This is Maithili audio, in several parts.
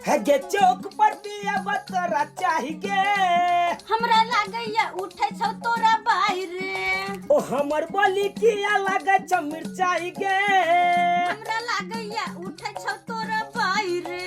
हे गे चौक पर पिया तोरा चाही गे। हमरा लागैया उठै छौ तोरा बाहरे। ओ हमर बोली किया लागै छौ मिरचाई गे। हमरा लागैया उठै छौ तोरा बाहरे।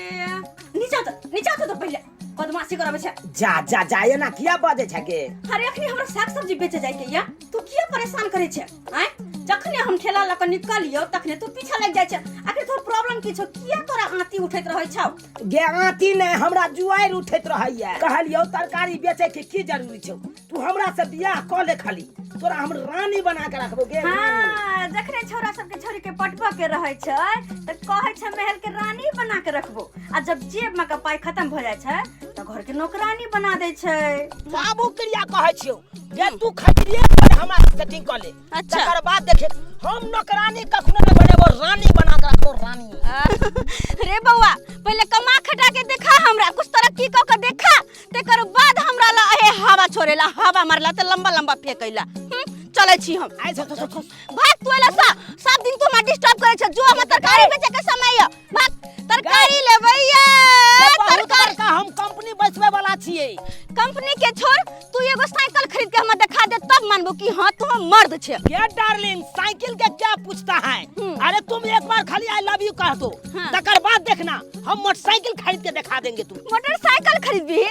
नीचा उतर, नीचा उतर तो पहिले बदमाशी कराबै छै। जा जा जा, एना किया बजै छै गे? अरे अखनी हमरा साग सब्जी बेचे जाय के या, तू किया परेशान करे छै? आय जखने हम ठेला लऽ कऽ निकलियौ तखने तू पीछा लागि जाइ छै। आखिर तोहर प्रॉब्लम की छौ? किया तोरा आंती उठैत रहै छौ? गे आंती नहि, हमरा जुआरि उठैत रहैया। कहलियौ तरकारी बेचै के की जरूरी छौ, तू हमरा से बियाह कऽ ले, खाली तोरा हम रानी बना के रखबो गे। हाँ, जखने छौरा सबके छोरी के पटबऽ के रहै छै तऽ कहै छै महल के रानी बना के रखबो, आ जब जेब में के पाई खत्म भऽ जाइ छै तऽ घर के नौकरानी बना दै छै। बाबू क्रिया कहै छियौ जे तू खाली एक बेर हमरा सेटिंग कऽ ले। अच्छा। तकर बाद देखे हम नौकरानी कखनो नहि बनेबो, रानी बना के रखबो, रानी। रे बौआ, पहिले कमा खटा के देखा हमरा, कुछ तरक्की कऽ के देखा, तेकर बाद हमरा ला ए हवा छोड़ेला, हवा मारला तऽ लंबा लंबा फेंकैला। चलै छी हम। आइ सब सब सब भाग तू एला सा, सब दिन तू हमरा डिस्टर्ब करै छ। जो हमर तरकारी बेचे के समय य, भाग तरकारी लेबै ये। बहुत तरकारी बड़का हम कंपनी बैसबै वाला छियै। कंपनी के छोड़, तू एगो साइकिल खरीद के हमरा देखा दे तब मानबो कि हाँ तू हम मर्द छे। ये डार्लिंग, साइकिल के क्या पूछता है? अरे तुम एक बार खाली I love you कह दो। हाँ। तकर बाद देखना हम मोटरसाइकिल खरीद के दिखा देंगे तुम। मोटरसाइकिल खरीदबी?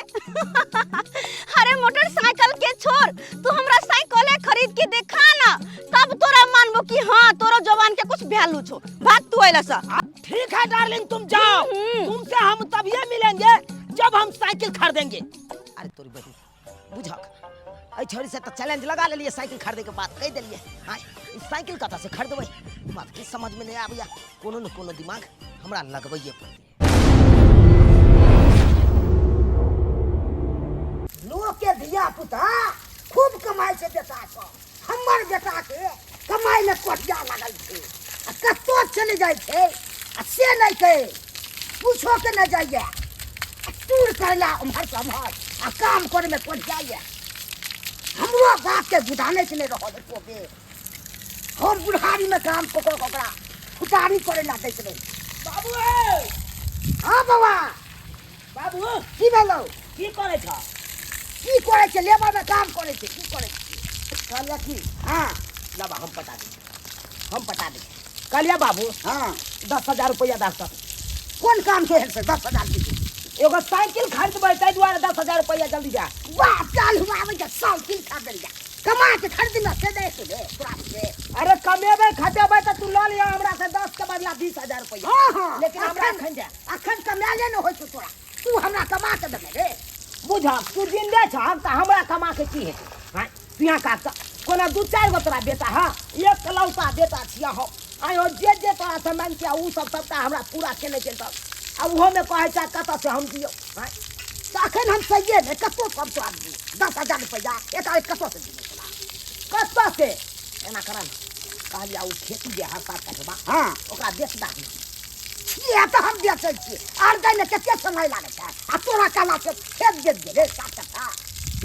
अरे मोटरसाइकिल के छोड़, तू हमरा साइकिले खरीद के देखा ना तब तोरा मानबो कि हाँ तोरो जवान के कुछ वैल्यू छो। भाग तू अइला सा। ठीक है डार्लिंग, तुम जाओ। तुमसे हम तभिए मिलेंगे जब हम साइकिल खरीदेंगे। अरे तोरी बहन बुझक, एहि छोरी से तऽ चैलेंज लगा लेलिए साइकिल खरीदे के बात कहि देलिए। हाँ, ई साइकिल कतऽ से खरीदबै, बात की समझ में नहीं आबैया। कोनो न कोनो दिमाग हमरा लगबैए पड़तै। लोक के धिया पुता खूब कमाइ छै बेटा सब, हमर बेटा के कमाइ लए कोठिया लागल छै आ कतौ चलि जाइ छै आ से नहि कहे पूछो के नहि जाइए, आ टूर करला उम्हर से उम्हर आ काम करे में कोठियाइए। हमरो बाप के गुदाने के नहि रहल एको बेर, हम बुढ़ारी में काम कऽ कऽ ओकरा फुटारी करे ला दैत रही। बाबू। हाँ बाबा। बाबू। की भेलौ? की करै छ? की करै छै, लेबर में काम करै छै। की करै छै कहलिया की? हाँ। लबा हम पटा दै, हम पटा दै। कहलिया बाबू। हाँ। 10,000 रुपया दऽ सक। कोन काम छै से 10,000 के? एगो साइकिल खरीदबै ताहि दुआरे 10,000 रुपया जल्दी जा। वाह, चाल हुआ आबै छै साइकिल खरीदल जा, कमा के खरीदना से दे के दे तोरा से। अरे कमेबै खटेबै तऽ तू लऽ लिअ हमरा से 10 के बदला 20,000 रुपया। हाँ हाँ। लेकिन हमरा एखन दे। अखन कमाएले न होइ छौ तोरा, तू हमरा कमा के देबे रे। बुझक तू जिंदे छह तऽ हमरा कमा के की हेतै? हाँ, तू यहाँ का कोना दू चारि गो तोरा बेटा? हाँ, एक लौता बेटा छिया हो। आयो जे जे तोरा से मांगतिया उ सब सबटा हमरा पूरा केने छै तब, आ ओहो में कहै छै कतऽ से हम दियौ? हाँ, तऽ अखन हम सहिए नहि कतौ सब तोरा दियौ 10,000 रुपया एकाएक कतऽ से दियौ तोरा? कतऽ से? एना कर ने, कहलिया उ खेती जे हर साल कटबा। हाँ। ओकरा बेच दही। किया तऽ हम बेचै छियै आर दै मे कते समय लागै छै आ तोरा कहला से खेत बेच दे रे 7 कट्ठा।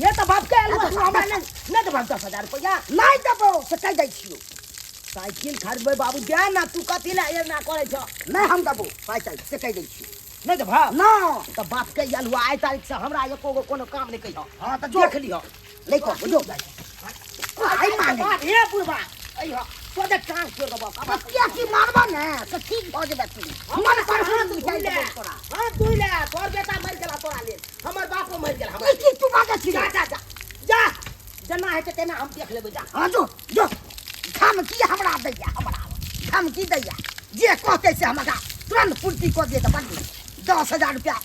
ये तऽ बाप के आ तू हमरा नहि नहि देबह 10,000 रुपया? नहि देबौ से कहि दै छियौ। साइकिल खरीदबै बाबू, दे ना, तू कथी लए एना करै छह? नहि हम देबौ साइकिल से कहि दै छियौ। नहि देबह? नहि। तऽ बाप के आयल हुआ आइ तारीख से हमरा एको गो कोनो काम नहि कहिह। हाँ तऽ जो। देख लिह। नहि कहबौ जो। आइ मांगे। हे बुढ़बा, अइह तोरे टांग तोड़ देबौ। तऽ किया की मारबह ने तऽ ठीक भऽ जेबै तू। हमर पर हाथ उठाइ देबौ तोरा। हाथ धोइ ले, तोर बेटा मरि गेला तोरा लेल, हमर बापो मरि गेल हमरा। ई की तू बाजै छी? जा जा जा जा, जेना हेतै तेना हम देख लेबै, जा। हाँ जो जो, धमकी हमरा दैया, हमरा धमकी दैया, जे कहतै से हम एकरा तुरंत पूर्ति कऽ दियै तऽ बड़ नीक। 10,000 रुपया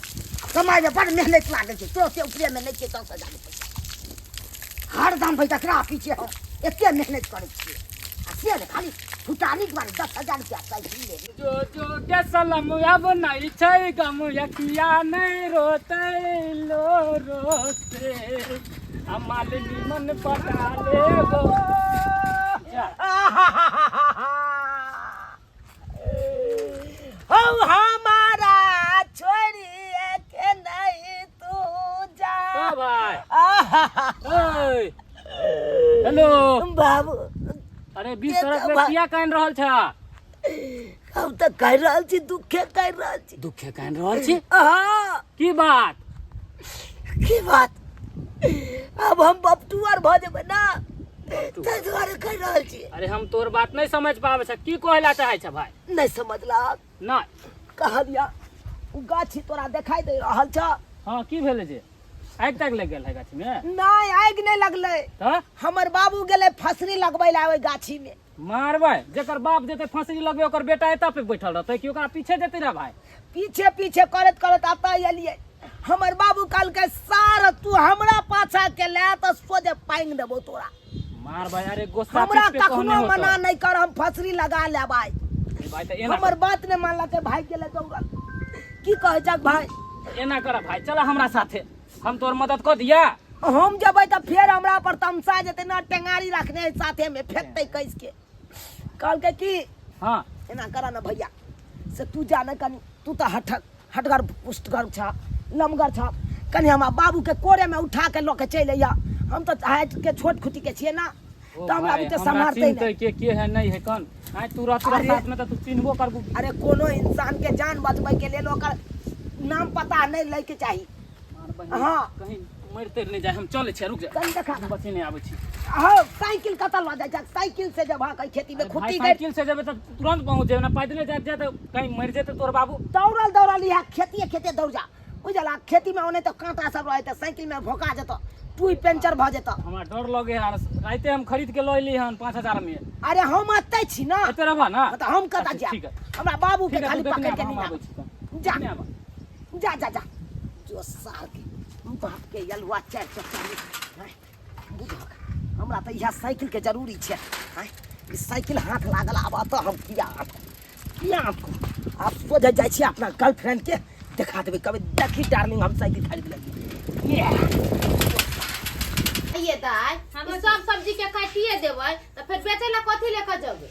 कमाइमे बड़ मेहनत लागै छै, तुरते उपरेमे नहि छै 10,000 रुपया। हरदम भाइ तकरा पीछे हम एते मेहनत करै छियै आ से ने खाली फुटानीके बारे 10,000 रुपया साइकिल ले। जो जो के सलम अब नहीं छै गम यकिया नहीं रोते लो रोते हमाल निमन पटा लेबो। जा। हम हमारा छोड़िए के नहीं तू जा। ओ भाई। ओए। हेलो। बाबू। अरे 20 सड़क में किया कान रहल छा? हम तऽ कहि रहल छी, दुखे कहि रहल छी। दुखे कानि रहल छी? हाँ। की बात? की बात, अब हम बपटुअर भऽ जेबै ना, ताहि दुआरे कहि रहल छी। अरे हम तोर बात नहीं समझ पाबै छ, की कहै ला चाहै छ भाई? नहीं समझला? नहीं। कहलिया उ गाछी तोरा देखाई दे रहल छ? हाँ, की भेलै जे आगि तागि लागि गेल है गाछी में? नहीं, आगि नहीं लगलै। तऽ हमर बाबू गेलै फसरी लगबै ला ओहि गाछी में। मारबै, जेकर बाप जेतै फसरी लगबै ओकर बेटा एतऽ पे बैठल रहतै कि ओकरा पीछे जेतै रे भाई? पीछे पीछे करैत करैत एतऽ एलियै। हमर बाबू कहलकै सार तू हमरा पाछा के ले तऽ सोझे पांगि देबौ तोरा। मारबै, अरे गोस्सा हमरा पीठ पे कखनो कहने होतौ। मना नहीं कर, हम फसरी लगा लेबै। ए भाई, तऽ एना हमर बात नहीं मानलकै, भाई गेलै दौड़ल। की कहै छक भाई? एना कर भाई, चल हमरा साथे, हम तोर मदद कऽ दिया। हम जेबै तऽ फेर हमरा पर तमसा जेतै ना, टेंगारी रखने है साथे में, फेंकतै कस के। कहलकै की हाँ एना कर ना भैया, से तू जा ना कनी, तू तऽ हठक हटगर पुष्टगर छ, लमगर छ, कनी हमरा बाबू के कोरे में उठा के लऽ के चलि अइहा। हम तऽ हाइट के छोट खुटी के छियै ना, ओ तऽ हमरा भाई, बुते हमरा सम्हारतै चिन्हतै नहि। के है नहीं है कन आइ तू रहतै अरे। साथ में तऽ तू चिन्हबो करबू। अरे कोनो इंसान के जान बचबै के लेल ओकर नाम पता नहीं लै के चाही। मार बहिन, हाँ। कहीं मरि तरि नहि जाय, हम चलै छियै, रुक जा। कनी देखा। हम बची नहि आबै छी। हाँ, साइकिल कतऽ लऽ जाइ छै? साइकिल से जब अहाँ खेती में अरे भाई, खुट्टी गई साइकिल से जेबै तऽ तुरंत पहुँच जेबै ना, पैदले जाइत जाइत कहीं मरि जेतै तोर बाबू। दौड़ल दौड़ल इएह खेतिए खेते दौड़ जा, बुझल? आ खेती में ओने तऽ कांटा सब रहै तऽ साइकिल में भोका जेतौ, टुई पेंचर भऽ जेतौ। हमरा डर लगे यार, राइते हम खरीद के लऽ एली हन 5000 में। अरे हम एतै छी ना। एते रहबा ना? तऽ हम कतऽ अच्छा, जायब? ठीक है। हमरा बाबू के ठीक है, खाली तू देखने पकड़ के आब, हम नहीं आबै छी तऽ। जा। देखने आब। जा जा जा, जो साल के बाप के यलुआ चारि चक्का आँय, बुझक हमरा तऽ इएह साइकिल के जरूरी छै। आँय, ई साइकिल हाथ लागल, आब एतऽ हम किया अटकू, किया अटकू? आब सोझे जाइ छी अपना गर्लफ्रेंड के देखा देबै, कहबै देखी डार्लिंग हम साइकिल खरीद लेलियै। ये दाय, ई सब सब्जी के काटिए देबै तऽ फेर बेचै लए कथी लए कऽ जेबै?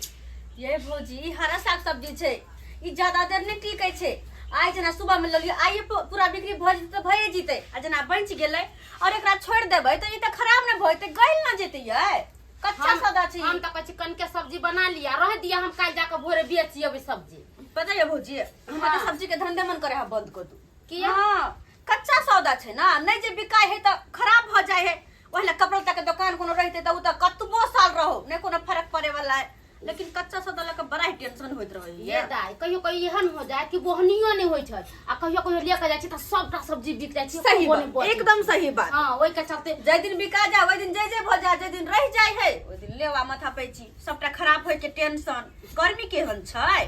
ये भौजी, ई हरा साग सब्जी छै, ई ज्यादा देर नहि टिकै छै। आइ जेना सुबह में ललियो, आइए पूरा बिक्री भऽ जेतै तऽ भए जेतै, आ जेना बचि गेलै और एकरा छोड़ि देबै तऽ ई तऽ खराब नहि भऽ जेतै, गलि न जेतै? यै कच्चा सौदा छै ई। हम तऽ कहै छी कनिके सब्जी बना लिअ, रह दिअ, हम काल्हि जाकऽ भोरे बेच अबै सब्जी। पता ये भौजी, हमरा तऽ हाँ। सब्जी के धंधे मन करे है बंद कऽ दू। किया? हाँ, कच्चा सौदा छै ना, नहि जे बिकाय है तऽ खराब भऽ जाइ है। ओहि लए कपड़ा लत्ता के दोकान कोनो रहितै तऽ ओ तऽ कतबो साल रहो नहि कोनो फर्क पड़े वाला है, लेकिन कच्चा सौदा लऽ कऽ बड़ा ही टेंशन होइत रहै। ये दाइ, कहियो कहियो एहन हो जाए कि बोहनियो नहि होइ छै, आ कहियो कहियो लेके जाइ छै तऽ सबटा सब्जी बिक जाइ छै, सही एको नहि बात, बचै एकदम छै। सही बात। हाँ, ओहि के चलते जाहि दिन बिका जाए ओहि दिन जय जय भऽ जाए, जाहि दिन रहि जाए है ओहि दिन लेवा माथा पैची, सबटा खराब होय के टेंशन। गर्मी केहन छै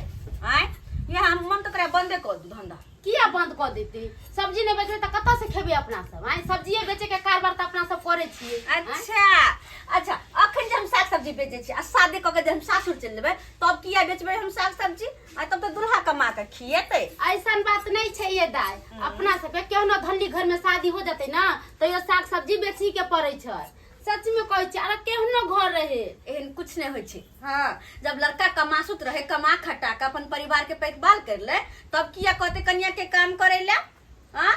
आँय, इएह हम मन तऽ करै बंदे कऽ दू धंधा। किया बंद कऽ देतै? सब्जी नहि बेचबै तऽ कतऽ से खेबै अपना सब? आँय, सब्जिए बेचै के कारोबार तऽ अपना सब करै छियै। आँय? अच्छा अच्छा, अखन जे हम साग सब्जी बेचै छी आ शादी कऽ के जे हम सासुर चलि जेबै तब किया बेचबै हम साग सब्जी? आ तब तऽ दुल्हा कमा कऽ खिएतै। ऐसन बात नहीं छै ये दाय, अपना सबके केहनो धनी घर में शादी हो जतै ना तैयो साग सब्जी बेची के पड़ै छै। सच में कहै छी, अरे केहनो घर रहे। एहन कुछ नहीं होइ छै। हाँ, जब लड़का कमासुत रहे, कमा खटा के अपन परिवार के देखभाल कर ले, तब किया कहते कन्या के काम करे ले? हाँ,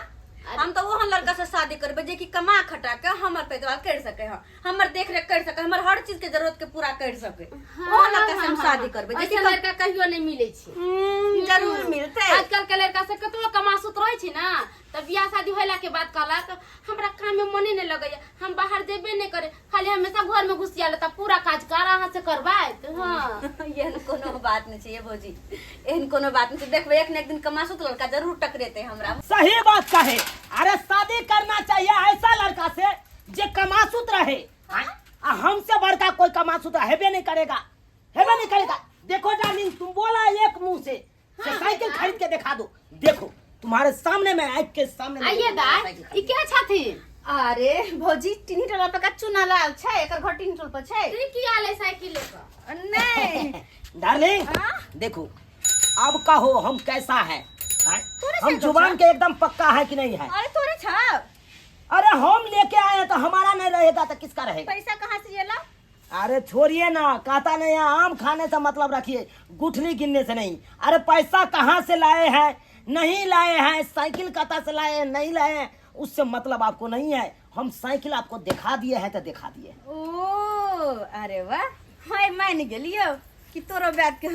हम तो ओहन लड़का से शादी करबे जे कि कमा खटा के हमर देखभाल कर सके, हाँ, हमर देख रेख कर सके, हमर हर चीज के जरूरत के पूरा कर सके। ओहन लड़का से हम शादी करबे जे कि ऐसन लड़का कहियो नहीं मिले छै। जरूर मिलते। आजकल के लड़का सब कतबो कमासुत रहे छै ना, तऽ बियाह शादी होला के बाद कहलक हमरा काम में मने नहीं लगैया, हम बाहर जेबे नहीं करे, खाली हमेशा घर में घुसिया लेता, पूरा काज कर अहाँ से करबाइत। हाँ। एहन कोनो बात नहीं छै ये भौजी, एहन कोनो बात नहीं छै। देखबै एक न एक दिन कमासुत लड़का जरूर टकरेतै हमरा। सही बात कहे। अरे शादी करना चाहिए ऐसा लड़का से जे कमासुत रहे, आ हमसे बड़का कोई कमासुत हेबे नहीं करेगा, हेबे नहीं करेगा। देखो डार्लिंग, तुम बोला एक मुंह से, से साइकिल खरीद के दिखा दो, देखो तुम्हारे सामने में आँख के सामने में आइए देखो, दाई, साइकिल ई खरीद। के छथिन? अरे भौजी, टिन्ही टोला पर का चुना लाल छै, एकर घर टिन्ही टोल पर छै। ई की आले साइकिल लेकर? नहीं। डार्लिंग हाँ? देखो, अब कहो हम कैसा है? हाँ? तोरे हम साइकिल जुबान छा? के एकदम पक्का है कि नहीं है? अरे तोरे छा। अरे हम लेके आए हैं तो हमारा नहीं रहेगा तो किसका रहेगा? पैसा कहाँ से ये ला? अरे छोड़िए ना, कहता नहीं है आम खाने से मतलब रखिए, गुठली गिनने से नहीं। अरे पैसा कहाँ से लाए हैं, नहीं लाए हैं, साइकिल कहाँ से लाए हैं, नहीं लाए हैं, उससे मतलब आपको नहीं है। हम साइकिल आपको दिखा दिए हैं तो दिखा दिए। ओ अरे वाह, हाय मान गेलियो कि तोरो बात के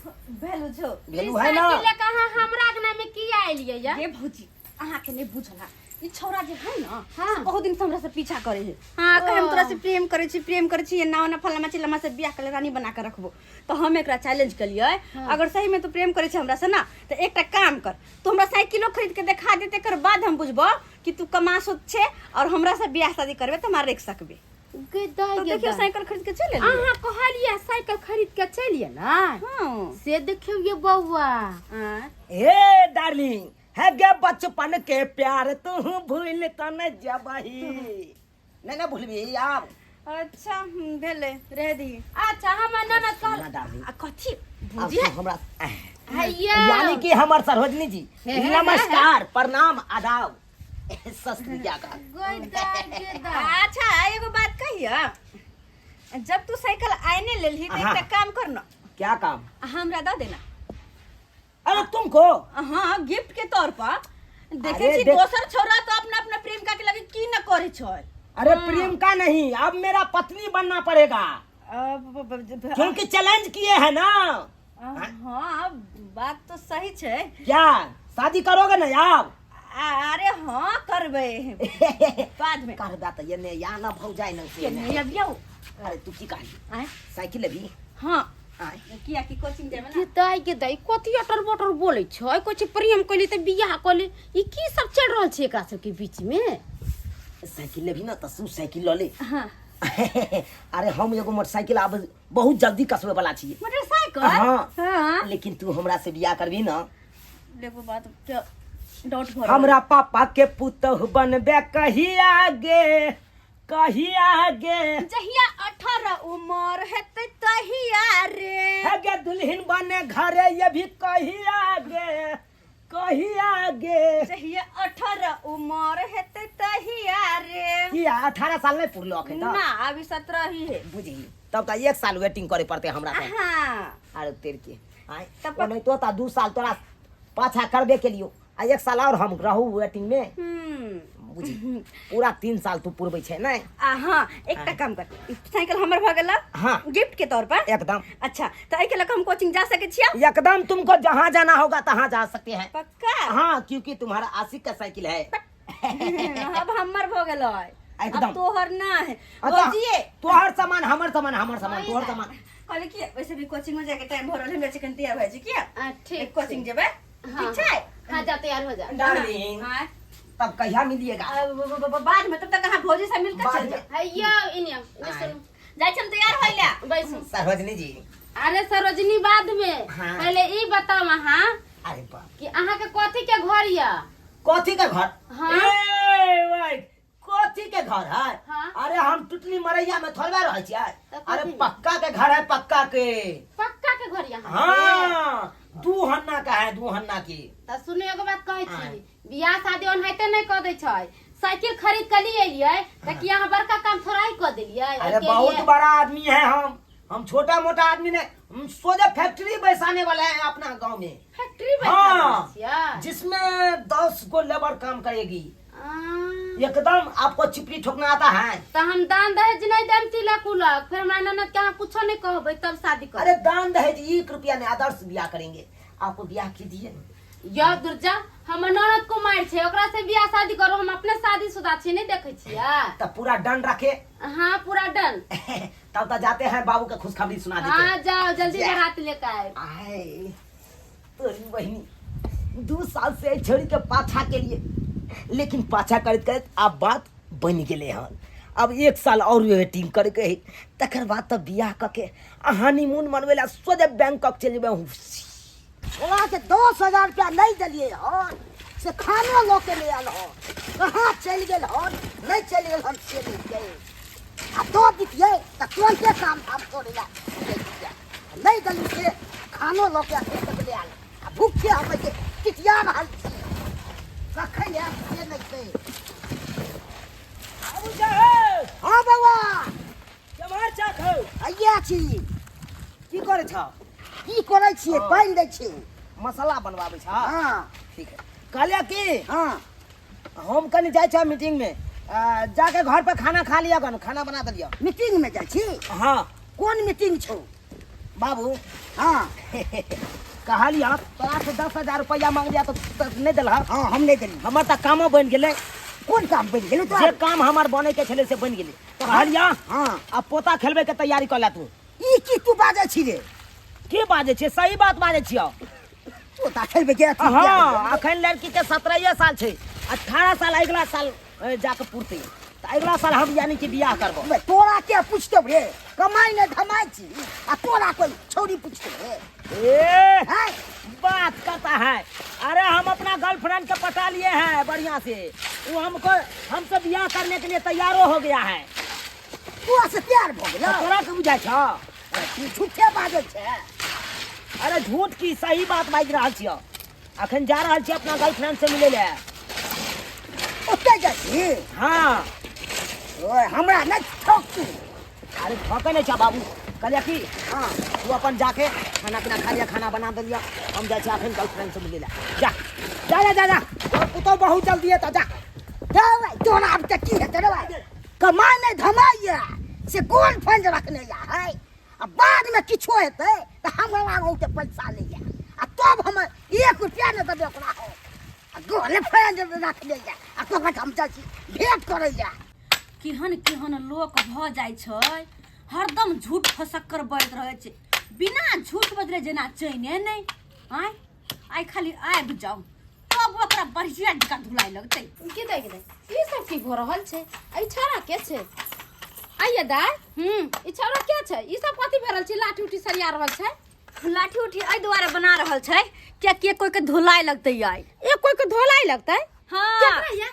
वैल्यू छौ। वैल्यू है ना। साइकिल लेके अहाँ हमरा अंगना में किया एलियै या? ये भौजी, अहाँके नहि बुझल है, ई छौड़ा जे है ना, हाँ। से बहुत दिन से हमरा से पीछा करे है। हाँ, कहे हम तोरा से प्रेम करे छी, प्रेम करे छी, एना ओना फलाना चिल्लाना से बियाह कर रानी बना के रखबो। तो हम एकरा चैलेंज केलियै, अगर सही में तू प्रेम करे छी हमरा से ना, तो एकटा काम कर, तू हमरा साइकिलो खरीद के देखा दे, तेकर बाद हम बुझबो कि तू कमासुत छे और हमरा से बियाह शादी करबे तो हमरा रख सकबे। गे दाइ, तो गे देखियो, दाइ। साइकिल खरीद के चल एलियै। अहाँ कहलियै साइकिल खरीद के चलिए ना? हाँ। से देखियौ ये बौआ। हाँ। ए डार्लिंग, है गे बचपन के प्यार तू भूल तन जबही नहीं ना भूलबी आब। अच्छा, भेलै, रह दी। अच्छा, हमर ननद कहल ना डार्लिंग। आ कथी अब भौजी तू हमरा हैया यानी कि हमर सरोजनी जी, हे, हे, नमस्कार, प्रणाम, आदाब, सत श्री अकाल। गे दाइ, गे दाइ। अच्छा, एगो बात कहिया, जब तू साइकिल आइने लेलही तऽ हाँ। एकटा काम कर न। क्या काम? हमरा दऽ देना। अरे तुमको? हाँ, गिफ्ट के तौर पर। देखे अरे छी, देख- दोसर छोरा तो अपना अपना प्रेमिका के लगे की न करे छै। अरे प्रेम का नहीं, अब मेरा पत्नी बनना पड़ेगा, क्योंकि चैलेंज किए है ना। हाँ, बात तो सही छै। क्या शादी करोगे ना आप? अरे हाँ, करबै बाद में। करबा तो ये ने या ना भौ जाए ना से के ने। नहीं अबियौ। अरे तू की कहली? आँय? साइकिल लेबी? हाँ। आँय? किया कि कोचिंग जेबै के ना। दाइ, के दाइ, कथी अटर बटर बोलै छै? कहै छै प्रेम कैली तऽ बियाह कली, ई की सब चलि रहल छै एकरा सबके बीच में? साइकिल लेबी ना तऽ तू साइकिल लऽ ले। हाँ। अरे हम एगो मोटरसाइकिल आब बहुत जल्दी कसबे वाला छियै। मोटरसाइकिल? हाँ। हाँ। लेकिन तू हमरा से बियाह करबी ना? देखो, बात के डाउट भऽ रहल। हमरा पापा के पुतहु बनबे कहिया गे, कहिया गे? जहिया 18 उमर हेतै तहिया रे। हे गे दुल्हन बने घरे ये भी कहिया गे, कहिया गे? जहिया 18 उमर हेतै तहिया रे। किया, 18 साल नहीं पुरलो अखन तक? ना, अभी 17 ही है। बुझी, तब तऽ एक साल वेटिंग करे पड़ते हमरा तऽ। हाँ। अरे तेर के आय तब ओनाहितो तऽ 2 साल तोरा पाछा करबे के लियो आ 1 साल और हम रहू वेटिंग में। बुझी, पूरा 3 साल तू पुरबै छै नै? आ हाँ, एकटा काम कर, ई साइकिल हमर भऽ गेल। हाँ। गिफ्ट के तौर पर। एकदम। अच्छा, तऽ एहिके लऽ कऽ हम कोचिंग जा सकै छियै? एकदम, तुमको जहाँ जाना होगा तहाँ जा सकते हैं। पक्का? हाँ, क्योंकि तुम्हारा आशिक का साइकिल है। अब हमर भऽ गेल है। एकदम। अब तोहर ना है। अच्छा, भौजिए। तोहर सामान हमर सामान, हमर सामान तोहर सामान। कहली कि वैसे भी कोचिंग में जाके टाइम भऽ रहल है, हमरा चिकन तैयार भऽ जाइ किया। आ, ठीक। कोचिंग जेबै। हाँ। ठीक छै। हाँ, जा, तैयार हो जा। डार्लिंग। हाँ। तब कहिया मिलिएगा? आ, बाद में, तब तक अहाँ भौजी से मिलकर बाद चल में। जाओ। हैया, इने आउ, इने सुनू। जाइ छी हम तैयार होय ला। बैसू। सरोजनी जी। अरे सरोजनी बाद में। हाँ। पहले ई बताउ अहाँ अरे बाप कि अहाँ के कथी के घर या? कथी के घर? हाँ। ए भाई, कथी के घर है? हाँ। अरे हम टुटली मरैया में थोड़बे रहै छियै। तऽ कथी? अरे पक्का के घर है, पक्का के। पक्का के घर यहाँ? हाँ, 2 हन्ना का है, 2 हन्ना की। तऽ सुनू, एगो बात कहै हाँ। छी, बियाह शादी ओनाहिते नहि कऽ दै छै। साइकिल खरीद के लिए एलियै तऽ की अहाँ बड़का काम थोड़ा ही कऽ देलियै? अरे ओहिके बहुत लिए- बड़ा आदमी है हम छोटा मोटा आदमी नहीं, हम सोझे फैक्ट्री बैसाने वाले हैं अपना गांव में। फैक्ट्री बैठा हाँ। छियै? जिसमें 10 गो लेबर काम करेगी। आ, एकदम। आपको चिपड़ी ठोकना आता है? तऽ हम दान दहेज नहि देम, तिलक उलक, फेर हमरा ननद के अहाँ कुछो नहि कहबै तब शादी करब। अरे दान दहेज 1 रुपया नहीं, आदर्श ब्याह करेंगे। आपको ब्याह कीजिए। यौ दुर्जा, हमर ननद कुमारि छै, ओकरा से बियाह शादी करू, हम अपने शादीशुदा छी, नहि देखै छियै? तब पूरा डन रखे। हाँ, पूरा डन। तब तो जाते हैं, बाबू के खुशखबरी सुना देते हाँ हैं। जाओ, जल्दी जा। बारात लेके आए। आए तोरी बहिनी, 2 साल से छोड़ी के पाछा के लिए, लेकिन पाछा करैत करैत आब बात बनि गेलै हन। अब 1 साल और वेटिंग करके है, तकर बाद तऽ बियाह कऽ के आ हनीमून मनबै लए सोझे बैंकॉक चलि जेबै। ओकरा के 10,000 रुपया नहीं दिलिए हन से खानो लऽ के नहीं आयल हन। कहाँ चलि गेल हन, नहीं चलि गेल हन से नहीं गए। आ दऽ दितियै तऽ तुरन्ते काम धाम छोड़ै लए जैतियै। नहीं देलियै से खानो लऽ के एखन तक नहि आयल आ भूखे हम जे टिटिया रहल छी, कखन आयत से नहीं छै। बाबू साहेब। हाँ बौआ। केम्हर छह हौ? हैया छी। की करै छह? की करै छियै? हाँ। पानि दै छियै। मसाला बनवाबै छह? हाँ। ठीक है। कहलियै की, हाँ। हम कनि जाइ छह मीटिंग में, जाके घर पर खाना खा लिअ, कन खाना बना देलिअ। मीटिंग में जाइ छी? हाँ। कोन मीटिंग छौ? बाबू। हाँ। कहलिया तोरा से 10,000 रुपया मांग लिया तो नहीं देलह। हाँ, हम नहीं देली। हमर तऽ कामो बनि गेलै। कोन काम बनि गेलै जे तोरा? काम हमर बनै के छलै से बनि गेलै। कहलिया हाँ। आ पोता खेलबै के तैयारी कऽ ले तू। ई की तू बाजै छी रे? की बाजै छियै? सही बात बाजै छियौ। पोता खेलबै के अथी? हाँ, अखन लड़की के 17 साल छै, 18 साल अगिला साल जाके पुरतै, तऽ अगिला साल हम यानी कि बियाह करबो। बे, तोरा के पूछतौ रे? कमाई ने धमाई छी आ तोरा कोई छौरी पूछतौ रे? ए हैं? बात करता है। अरे हम अपना गर्लफ्रेंड के पटा लिए हैं बढ़िया से, वो हमको हमसे बियाह करने के लिए तैयारो हो गया है। तोरा से प्यार भऽ गेलौ? तोरा के बुझाइ छौ? तू झूठे बाजै छै। अरे झूठ की, सही बात बाजि रहल छियौ। अखन जा रहल छी अपना गर्लफ्रेंड से मिले ले। ओतै जाइ छी? हाँ। ओए, हमरा नहि ठक तू। अरे ठकै नहि छौ बाबू। कहलियै कि हाँ। तू अपन जाके खाना पीना खा लिया, खाना बना देलिया, हम जाइ छी अखन गर्लफ्रेंड से मिले ले। जा जा जा जा जा, तोहर पुतहु बहुत जल्दी एतौ, जा। जा भाइ, तोरा आब तऽ की हेतै रे भाइ? कमाइ नहि धमाइ यऽ से गर्लफ्रेंड रखने यऽ है, आ बादमे किछो हेतै तऽ हमरा आगू के पैसा नहि यऽ, आ तब हम 1 रुपया नहि देबै ओकरा। हम आ गर्लफ्रेंड रखने यऽ आ कहत हम जाइ छी भेंट करै लए। केहन केहन लोक भऽ जाइ छै, हरदम झूठ फसक्कर बजैत रहै छै, बिना झूठ बजले जेना चैने नहि। आँय आइ खाली आबि जाउ तब ओकरा बढ़िया जकाँ धुलाइ लगतै। के दाइ, के दाइ, ई सब की भऽ रहल छै? ई छौड़ा के छै? आइए दाइ। ई छौड़ा के छै? ई सब कथी भऽ रहल छै? लाठी उठी सरिया रहल छै? लाठी उठी एहि दुआरे बना रहल छै कियाकि कोई के धुलाई लगतै आइ। ए कोई के धोलाई लगतै? हाँ। केकरा या?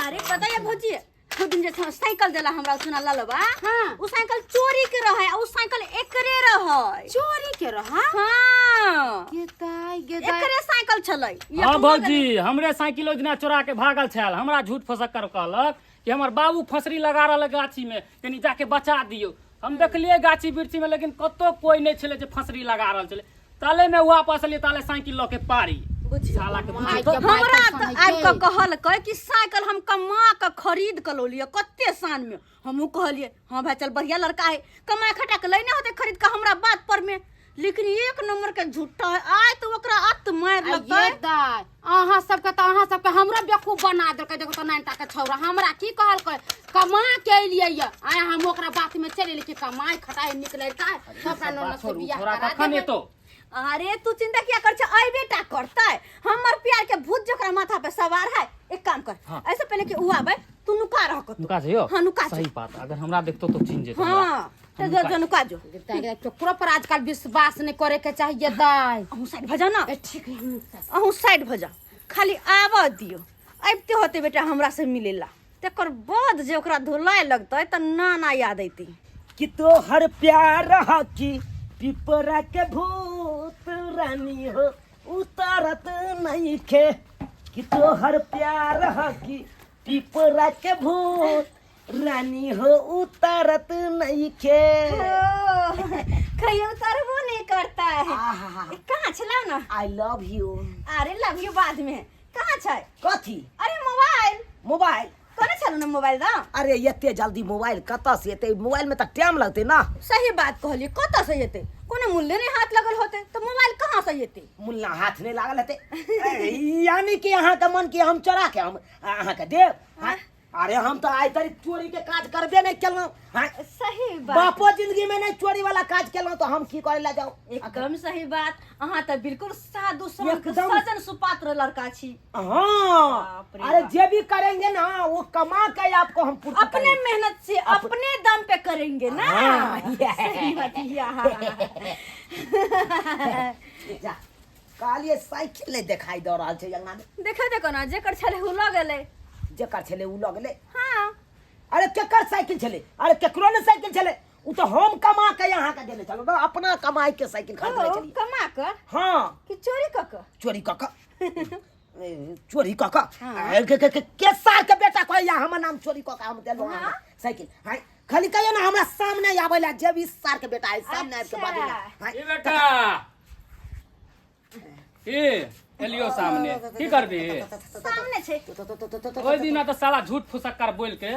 अरे पता है भौजी, दू दिन जे साइकिल देला हमरा सुना ललबा। हाँ। उ साइकिल चोरी के रहे आ उ साइकिल एकरे रहे। चोरी के रहा? हाँ। गे दाइ, गे दाइ। एकरे साइकिल छलै। ई हाँ अपनो भौजी, हमरे साइकिल ओहि दिना चोरा के भागल छल। हमरा झूठ फसक्कर कहलक कि हमर बाबू फसरी लगा रहल है गाछी में, कनी जाके बचा दियौ। हम देखलियै गाछी वृक्षी में, लेकिन कतौ कोई नहीं छलै जे फसरी लगा रहल छलै। ताले में वापस एलियै, ताले साइकिल लऽ के पारी। बुझियौ। साला के माय बुझियौ के तऽ। माय हमरा कैसन तऽ होइ आबि कऽ छै? कहलकै कि साइकिल हम कमा कऽ खरीद कऽ लौलियै कते शान में। हमहूँ कहलियै हाँ भाई चल बढ़िया लड़का है, कमा खटा के लैने होते खरीद कऽ हमरा बात पर में, लेकिन एक नंबर के झूठा है। आय तो ओकरा अत मारि आ लगतै। ये दाइ, अहाँ सबके तऽ अहाँ सबके हमरो बेवकूफ बना देलकै। देखो तऽ नानिटा के छौड़ा हमरा की कहलकै, कमा के एलियै ये। आय हम ओकरा बात में चलि एलियै कि कमाइ खटाइ नीक लड़का है, अरे तऽ अपना सब बात ननद से छोड़ू, बियाह छोड़ा करा कखन देबै। एतौ? अरे तू चिंता किया कर छे, अइबे टा करतै। हमर प्यार के भूत जकरा माथा पे सवार है। एक काम कर, हाँ। ऐसे पहले कि उ आबे तू नुका रह कतौ। नुका जइयो? हाँ, नुका सही जो। बात, अगर हमरा देखतो तो चिन्ह जेतो हमरा। हाँ, तो हम जो, नुका जो नुका जो। दाइ, दाइ, केकरो पर आजकल विश्वास नहीं करे के चाहिए दाइ। अहूँ साइड भजा ना। ए, ठीक है, हम अहूँ साइड भजा, खाली आबऽ दियौ। अबिते होते बेटा हमरा से मिलेला, तकर बाद जे ओकरा धुलाइ लगतै तऽ नाना याद अयतै। कि तोहर प्यार हकी पिपरा के भूत रानी हो उतारत नहीं खे, कि तोहर प्यार हकी पिपरा के भूत रानी हो उतारत नहीं खे। कहियो उतारबो नहीं करता है। आहा। ए, कहाँ छला ना? I love you. अरे लव you बाद में। कहाँ छै? कथी? अरे मोबाइल। मोबाइल? कोने छलू ना मोबाइल दा? अरे एते जल्दी मोबाइल कतऽ से एतै? मोबाइल में तऽ टाइम लगतै ना। सही बात कहलियै, कतऽ से एतै? कोनो मूल्य नहीं हाथ लगल होते तऽ मोबाइल कहाँ से एतै? मुल्ला हाथ नहीं लागल हेतै। ए, यानी कि अहाँके मन कि हम चोरा के हम अहाँके देब? हाँ? अरे हम तऽ आइ तक चोरी के काज करबे नहीं केलहुँ। हाँ? सही बात। बापो जिंदगी में नहीं चोरी वाला काज केलहुँ तऽ हम की करे ला जाउ? एकदम सही बात, अहाँ तऽ बिल्कुल साधु संत एकदम। सजन सुपात्र लड़का छी। हाँ। बाप रे अरे बाप। जे भी करेंगे ना वो कमा के आपको हम पूर्ति अपने करेंगे। मेहनत से अपने दम पे करेंगे ना। हाँ, ये। सही बात या। जा कहलिए साइकिल नहीं दिखाई दऽ रहल छै अंगना में। देखा देखो ना, जेकर छले उ लऽ गेलै। जेकर छलै उ लऽ गेलै। हाँ। अरे केकर साइकिल छलै? अरे केकरो ने साइकिल छलै, उ तऽ हम कमा के अहाँ के देने छलहुँ ना, अपना कमाई के साइकिल खरीदने ओ, छलियै। कमा कऽ? हाँ। कि चोरी कऽ कऽ? चोरी कऽ कऽ। ए, चोरी कऽ कऽ। हाँ। ए, के, के, के, के सार के बेटा कहैया हमर नाम चोरी कऽ कऽ हम देलहुँ हाँ। अहाँके साइकिल। हाँ, खाली कहियो ना हमरा सामने आबै लए, जे भी सार के बेटा है सामने आबि के बाजू ना। हाँ। ए बेटा, ए एलियो सामने की करबी सामने छै ओहि दिना तऽ साला झूठ फुसक्कर बोल के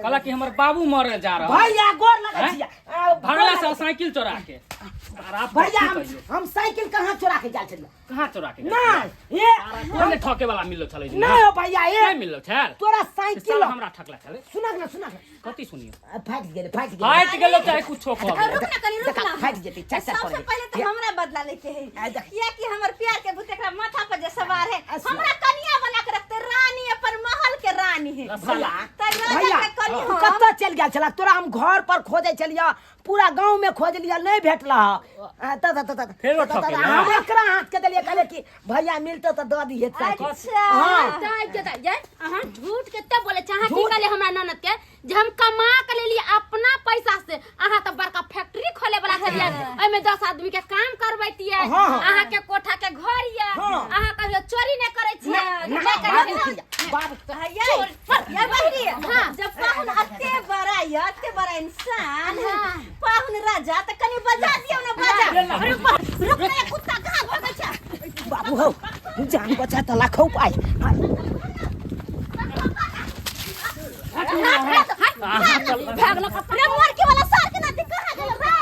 कहला कि हमर बाबू मरे जा रहा भैया गोर लगै हैं? छियै आ, भागला से साइकिल चोरा के सारा भैया की हम कहियो? हम साइकिल कहाँ चोरा के जाल छलियै कहाँ चोरा के नहीं ये कोन ने ठके वाला मिललो छलै जी नहीं हो भैया ये नहीं मिललो छल तोरा साइकिल साला हमरा ठकला छलै सुनक ना सुनक ना। कथी सुनियो आ, फाटि गेलै फाटि गेलै फाटि गेलो चाहे कुछो कह और रुक ना कनी रुक देखा, ना फाटि जेतै चार चार सबसे कर पहले तो हमरा बदला लेके है आ, देख। किया कि हमर प्यार के भूत एकरा माथा पर जे सवार है आ, सुन। हमरा कनिया बना के रखते रानी अपन महल के रानी है साला त राजा भैया के कनी तू हम कतऽ चलि गेल छला तोरा हम घर पर खोजै छलियै पूरा गाँव में खोज लिया नहीं भेटला ह त त त त फेरो त- त- ठकेला। हम एकरा हाथ के देलियै कहलियै कि भैया मिलतो तऽ दऽ दिहे साइकिल अच्छा हाँ। तऽ के तऽ ये अहाँ झूठ कते बोले छै अहाँ की झूठ? कहलियै हमरा ननद के जे हम कमा के लेली अपना पैसा से अहाँ तऽ बड़का फैक्ट्री खोले वाला छलियै ओहिमे 10 आदमी के काम करबैतियै हाँ, हाँ। अहाँ के कोठा के घर ये हाँ। अहाँ कहियो चोरी नहि करै छियै ना, नहि करै बाबू छियै बाबू ये ये बहरी हाँ। जब पाहुन अते बड़ा ये अते बड़ा इंसान हाँ। पाहुन राजा त कनी बजा दियो ना बजा रुक रुक ना ये कुत्ता कहाँ भागल छै बाबू हौ जान बचा तऽ लाखो उपाय भागल रे मर के वाला सार के नाती कहाँ गेल रे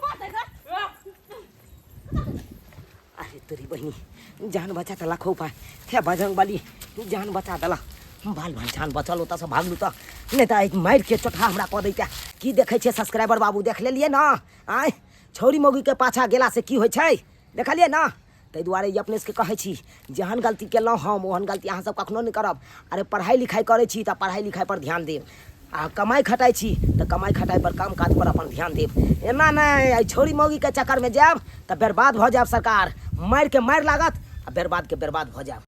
मर देगा अरे तोरी बहिनी जान बचा तऽ लाखो उपाय हे बजरंग बली जान बचा देला बाल बाल जान बचल ओतऽ से भागलू तऽ नहि तऽ एहि मारिके चोटहा हमरा कऽ दैते की देखै छियै सब्सक्राइबर बाबू देख लेलियै ने आँय छौरी मौगीके पाछाँ गेलासँ की होइ छै देखलियै ने ताहि दुआरे ई अपने सबके कहै छी जेहन गलती केलहुँ हम ओहन गलती अहाँसब कखनो नहि करब अरे पढ़ाइ लिखाइ करै छी तऽ पढ़ाइ लिखाइपर ध्यान देब आ कमाइ खटाइ छी तऽ कमाइ खटाइपर काम काजपर अपन ध्यान देब एना नहि एहि छौरी मौगीके चक्करमे जायब तऽ बर्बाद भऽ जायब सरकार मारिके मारि लागत आ बर्बादके बर्बाद भऽ जायब।